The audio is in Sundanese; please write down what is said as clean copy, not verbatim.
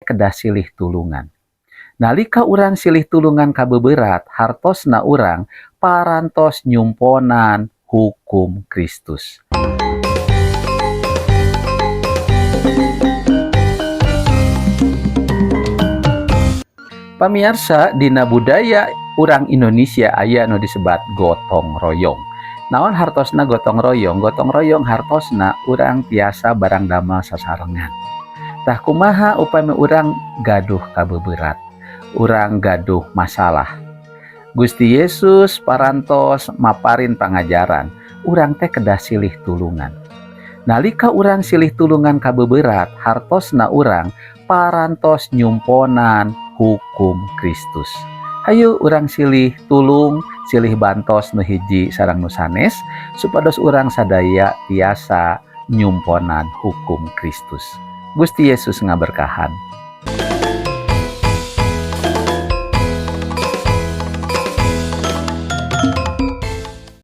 kedah silih tulungan. Nalika urang silih tulungan kabeberat, hartosna urang parantos nyumponan hukum Kristus. Pamiarsa, dina budaya urang Indonesia aya nu disebat gotong royong. Naon hartosna gotong royong? Gotong royong hartosna urang tiasa barang damel sasarengan. Tah, kumaha upami urang gaduh kabeberat, urang gaduh masalah? Gusti Yesus parantos maparin pangajaran, urang teh kedah silih tulungan. Nalika urang silih tulungan kabeberat, hartosna urang parantos nyumponan hukum Kristus. Hayu urang silih tulung, silih bantos nu hiji sareng nu sanes, supados urang sadaya tiasa nyumponan hukum Kristus. Gusti Yesus ngaberkahan.